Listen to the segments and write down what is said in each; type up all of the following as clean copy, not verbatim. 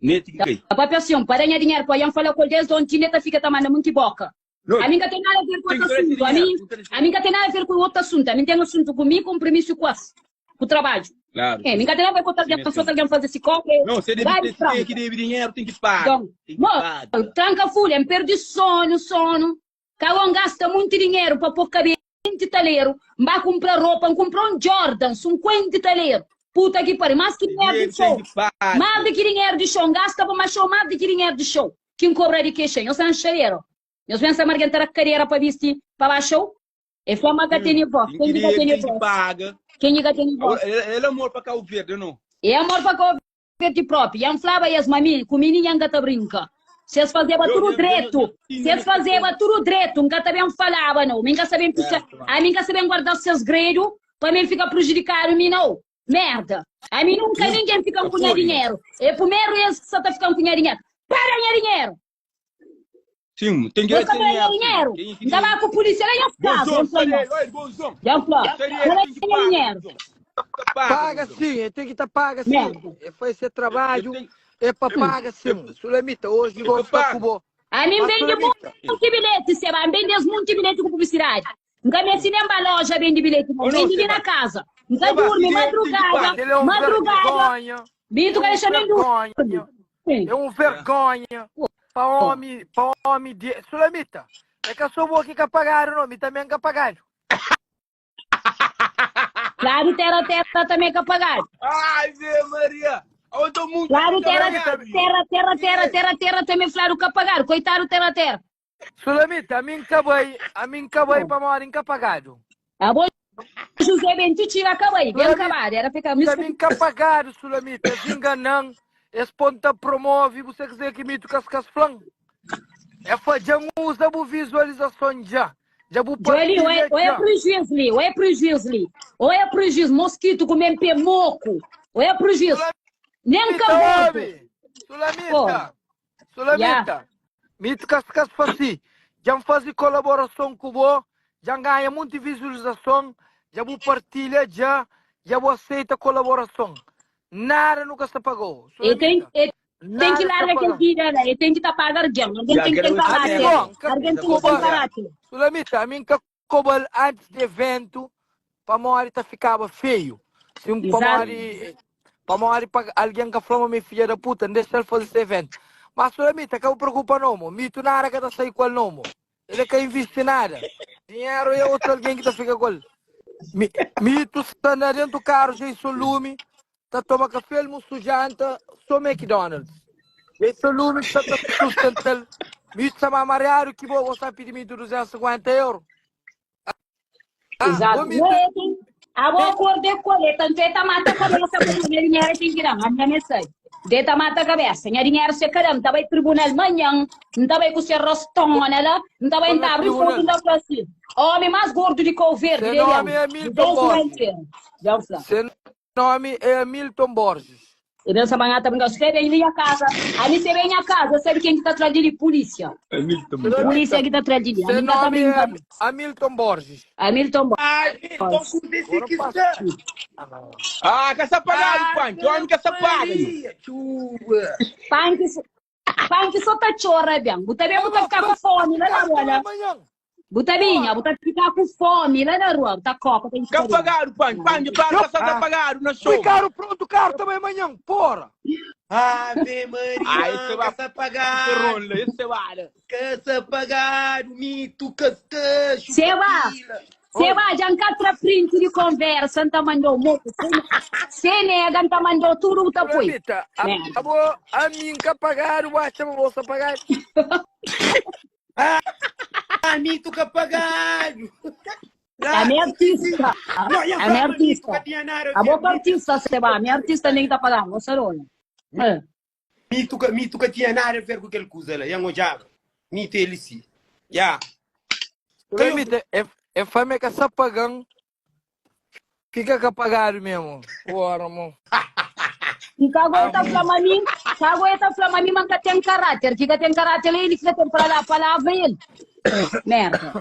Neti ki kai. Ta papia sin, pa da nha dinheru pa Ian fala ku el desdi onti inda ta fika ta manda munti boka. Ami nka ten nada a ver ku otu asuntu, ami ami nka ten nada a ver ku otu asuntu, ami nten asuntu ku mi, kunprimisu ku es, ku trabadju. Klaru. Eh, mi nka ten nada a ver ku otu algen, si otu algen faze si koka, Não, se debe vai ter, tranka. tem ki debe dinheru, tem ki paga. Então, Tem ki mo, paga. tranka fulha, N perdi sonu, sonu. Ka N gasta munti dinheru pa po kabelu 20 taleru, N ba kunpra ropa, N kunpra un Jordan, 50 taleru. Puta ki pariu, más ki dinheru di Dinheru tem show, ki paga. más di ki dinheru di show, N gasta pa ma show más di ki dinheru di show ki N kobra di kexa. Nhos ta nxadera. Nhos pensa ma algen ta da kadera pa bisti pa ba show? E fla ma ka tene vós. Tem Ken ki ki ka debe, tene tem ki vós? paga. Ken ki ka tene vós? Agora, el amor pa Cabo Verde, não? É amor pa Cabo Verde propi. Dja N flaba es ma mi ku mi ningen ka ta brinka. Si es fazeba Yo, tudu yo, yo, dretu, yo, si es fazeba tudu dretu, N ka ta ben falaba nau. Mi N ka sa ben fika, ami N ka sa ben guarda ses gredu pa mi N fika prejudikadu mi nau. Merda. Ami nunka ningen fika-m ku nha dinheru. É pumeru es ki sa ta fika-m ku nha dinheru. Paga nha dinheru! Sim, tem que Nhos ka ter ta da nha dinheru. dinheru. Sim. N ta ba ku pulísia la nhos kaza. Bonzon, N fla nhos. Oi, bonzon. Dja N fla. Sai Ka dinheru, da tem que nha paga, dinheru. bonzon. Tá paga, Paga bonzon. sim, ele tem que tá paga sim. Merda. Ele faz seu trabalho, Eu tenho- é para paga sim. Sulamita, hoje Eu vou tô ficar pago. com bo. Ami N Mas bende Sulamita, monti bilheti, Seba. N bende es monti bilheti ku publisidadi. N ka meste nen ba loja bende bilheti, não. Oh, não, Bende li Seba. na casa. N ta Seba, durmi dinheiro tem que madrugada, pagar. ele é um madrugada. vergonha. Bito É ka um dexa nem durmi. vergonha. Sim. É um vergonha pa homem, pa homem de Sulamita. É que só bo que ka pagado não, mi também ka pagado. Claro, terra, terra também ka pagado. Ai, Zé Maria. Eu tô muito Claro, terra, trabalhado. terra, terra, terra, terra, terra também flado ka pagado. Coitado, terra, terra. Sulamita, a mim ka bai, a mim ka bai pamodi N ka pagadu. Abo José ben ti tira ka bai, ben Sulamita, kabadu, era fika a mis mim ka pagadu, Sulamita, es enganan, es pon ta promove, bu sa kze ki mitu kas kas flan? É fla, dja N uza bu vizualizason dja, dja bu Dja li, oi, partilha oi é dja. prejuízo li, oi é prejuízo li, oi é prejuízo, mosquito comendo pé moco, oi é prejuízo, nem Sulamita, ka gordo. obi! Pô, Sulamita! ya. Sulamita, mi tu kas kas fasi, dja N fazi kolaborason ku bo, dja N ganha munti vizualizason, dja bu partilha dja, dja bu aseita kolaborason. Nada nu ka sta pagau. E tem, Sulamita, e tem que nada sta larga kel pagan. vida lá, e tem que ta paga alguém, alguém Ya, tem que quero ter ver se Ami caráter, bo, N ka alguém tem que ter kobal. caráter. Sulamita, ami N ka kobal antis di eventu pamodi ta fikaba feiu. Si Exato. pamodi pamodi pa algen ka fla ma mi é fidja da puta, N dexa-l faze se eventu. Má Sulamita, ka bu preokupa no, mo. Mitu nada ka ta sai ku el no, mo. El ka invisti nada. Dinheru é otu algen ki ta fika ku el. Mi, mitu sta na dentu karu Jason Lumi ta toma kafé, almusu, janta, so McDonald's. Jason Lumi ki sta ta sustenta-l. Mitu sta más mariadu ki bo, bo sta pidi mitu 250 euru. Ah, Exato. bo mitu Bo é tem, abo acordo é qual é, tanto é ta mata cabeça como nha dinheiro tem que dar, a minha mensagem. De ta mata cabeça, nha dinheiro se cada, tá vai tribunal manhã, não tá vai com seu rostona lá, não tá vai Tô na entrar abrir fogo, tribunal. não tá assim. Homem mais gordo de Cabo Verde, Seu dele nome é é. Hamilton Deus vai Borges. ter. Já fala. Seu nome é Hamilton Borges. E pensa manhã tá brincando, se bem minha casa, a mim se bem minha casa, sabe quem que tá atrás dele? Polícia. Hamilton Borges. Polícia que tá atrás dele. A Seu mim tá nome é brincando. Hamilton Borges. Hamilton Ai, então Borges. com esse Agora que passa. está. Ah, ka sa pagado, Pancho. Homem ka sa paga. Maria, chuva. Panque, panque só tá chora bem. Bu também bu tá ficar com fome lá na rua, né? Amanhã. Bu tá bem, bu tá ficar com fome lá na rua, bu tá copa, tem que Ka fazer. pagado, Pancho. Pancho, claro que sa Ah. pagado na show. Fui caro pronto, caro também amanhã, porra. Ave Maria, Ah, esse vai- que está pagado. Ronda, esse vale. Que está pagado, mito, castacho. Seba. Seba, já encatra print de conversa, não mandou moco. Se nega, não mandou tudo, tá pui. Sulamita, a, Merda. a, bo, a mim que pagaram, o acha uma bolsa pagar. Ah, mito que pagado. A minha artista. Não, ia A minha falar, mito, artista. que tinha nada A ver, boca artista, Seba. A minha artista nem tá pagando, você olha. É. Mito que, mito que tinha nada a ver com aquele coisa lá. Yang ojava. Mito ele sim. Ya. Sulamita, é, é fome que essa pagando. Fica que pagado mesmo. Porra, mano. E cago tá fla mim, cago tá fla mim, mas tem caráter. Fica tem caráter, ele fica tem para lá, palavra ele. Merda.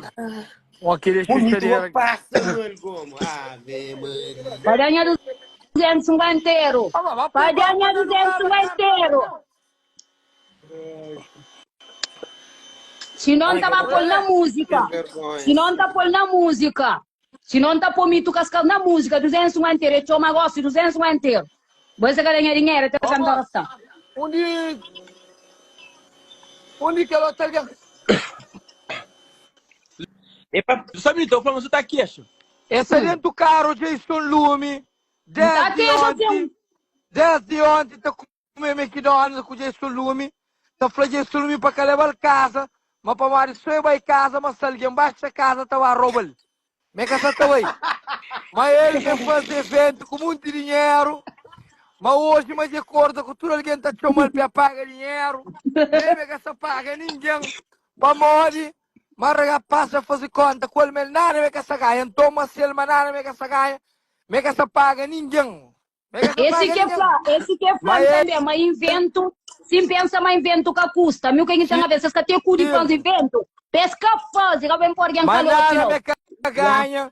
Ó, aquele O mito chucharia. passa, mano, como. Ave Maria. Para ganhar. 250 euro. Ah, ma Pa poi da banco nha na lugaba 250 carta euro. não. Si non ta ba pol na Sem música. Si vergonha. non ta pol na música. Si non ta po mito kaska na música 250 euro. E txoma gosi 250 euro. Bo se ka da nha dinheiro te Ó, kanta moço, rasta. undi, undi kel otu algen? É pa... Só minuto, eu falo, mas você tá queixa. Essa dentro do carro, Jason Lume, Nta desde kexa ontem, sin. desde ontem tá kume McDonald's ku Jason Lume, ta fla Jason Lume pa ka leba-l casa, ma pamodi so e bai casa, ma se algen baxa casa ta ba roba-l. Me ka sa ta bai. Ma el ke faze evento ku munti dinheru, ma oji ma dje korda ku tudu algen ta txoma-l pa paga dinheru, el me ka sa paga ningen, pamodi ma rapaz dja faze konta ku el ma el nada me ka sa ganha, nton ma si el ma nada me ka sa ganha, me ka sa paga ningen. Me ka sa Esse paga que ningen. fla, esse que Ma fla el também, ma invento, sim pensa ma invento ka custa. Mi o que tem a ver, vocês ka tem cu de fazer invento. Pesca fazer, ka bem por alguém Ma calote nada não. me ka ganha,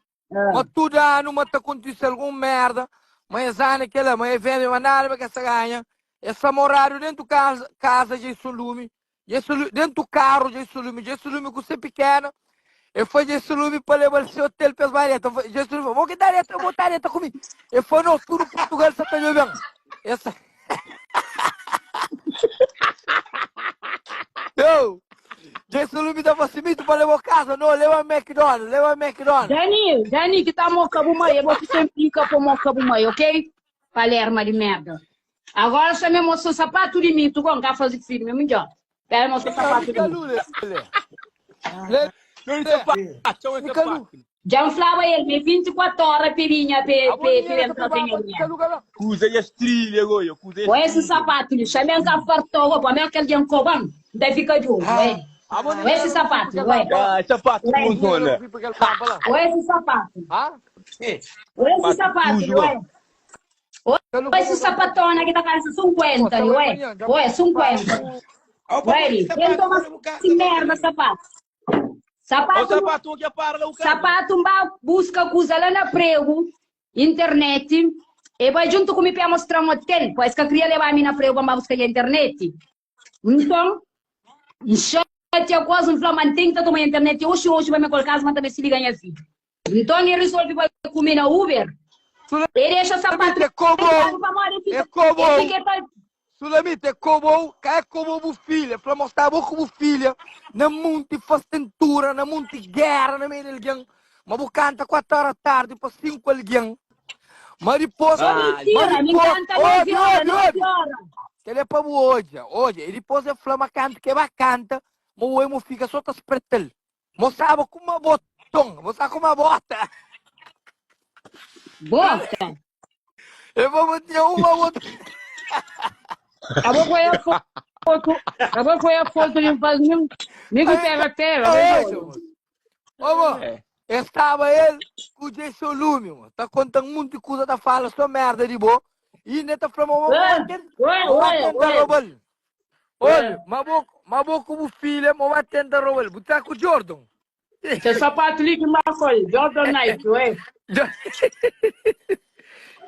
ma tudu anu ma ta kontise algun merda, ma es anu é kela, ma é vende, ma nada me ka sa ganha. Es sa moradu dentu kaza, kaza Jason Lumi, Jason Lumi, dentu karu Jason Lumi, Jason Lumi ku se pikena, e foi Jason Lumi pa lebal se hotel pa es ba deta. Jason Lumi fla, bo ki ta deta, bo ta deta ku mi. E fla, no, tudu Portugal sa ta djoben. Es sa Yo, Jason Lumi ta fla si mito pa leba kaza, no, leba McDonald's, leba McDonald's. Dani, Dani ki ta moka bu mai, é bo ki sen pika po moka bu mai, ok? Palerma di merda. Agora sa me mostra sapato di mito, go, nka faze filme, midjor. Pera mostra sapato di mito. Lele, Não, isso é sapato, é sapato. Dja N flaba el ma é 24 ora pe binha pe abo pe pe dinheiro ben ka traze pe nha ba pa dinheru. lugar la. Kuza e as trilhas, goio, kuza e Oi as esse trilhas. sapato li, xa men ka fartou go, pa men kel djen koban, N ta fika djobi, ué. Abo Oi dinheiro esse ka fi pa sapato, kel ué. ba pa. Ah, sapato Ué. bom Dinheiro zona. ka fi pa kel ba pa la. Oi esse sapato. Ha? Oi esse Sapato sapato, sujo, ué. go. Oi Kalu esse sapatona ki ta kalsa Pô, 50 sa li, bai ué. manhã, já Ué, para 50. ku Ó, pa Ué, modi li, ben sapato toma pa bu si casa, merda Dani. sapato. O Sapato, sapato que para lá o casa. sapato N ba buska kuza la na pregu, internet, e bai djuntu ku mi pa e mostra-m hotel, poi es ka kria leba-mi na pregu pa N ba buska nha internet. Nton, N xatia ku es, N fla ma N ten ki ta toma nha internet oxi oxi pa mi kol kaza ma N ta meste liga nha fidju. Nton, e risolve bai ku mi na Uber, e dexa sapatu Sulamita é na karu kobou, pamodi e é fika, e kobou. fika e ta. Sulamita é kobou, ka é kobou bu filha. Fla ma staba bo ku bu filha na munti fastentura, na munti gera na meio di algen, ma bu kanta 4 ora tardi pa 5 algen. Ma dipôs, Sô Ah, ma mintira, mi dipôs, nkanta 9 obi, ora, obi, 9 obi. ora. Kel é pa bu odja, odja. E dipôs é fla ma kantu ke ba kanta, ma oi mo fika só ta spreta-l. Mo staba ku uma boton, mo sta ku uma bota. Bota. Eu vou botar uma bota. Abo foi a foto, abo foi a foto de um faz nem nem que pega terra, Ô, Ô, mo, É. estava ele com o Jason Lume, mo. Tá contando muita coisa, tá falando só merda de boa. E ainda tá falando, mo, Ué, ué, mo, ué, tenta ué. roubar. Olha, mas bo, mas bo como filha, mo vai tentar roubar. Botar com o Jordan. Esse sapato ali que marcou, Jordan Nike, ué.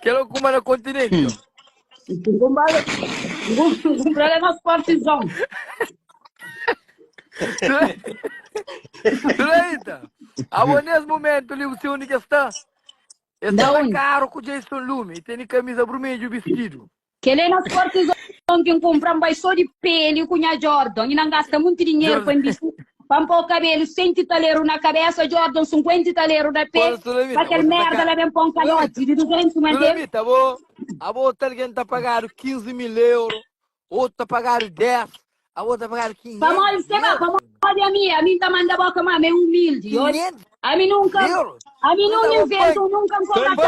Quero kuma na continente. Comprar na Sportzão. Suleita, abo nesse momento ali, você onde que está? Está Da na onde? carro com o Jason Lume e tem camisa vermelha e vestido. Kel é na Sportzão que N kunpra, N bai só di peli ku nha Jordan. I na N gasta munti dinheru pa N bisti, pa N pô kabelu 100 taleru na kabesa, Jordan 50 taleru na pé, Pô, Sulamita, pa kel você tá merda ca- la ben pô-m kaloti di 200 ma ten. Sulamita, abo, abo tal alguém tá pagado 15 mil euros, outro tá pagado 10, abo tá pagado 500 Pamodi, seba, euros. pamodi ami, ami N ta manda boka ma, ami é umildi, oi. 500 Ami nunka, euros. ami Sulamita, nunka abo inventa, pai, nunka N kobra pai.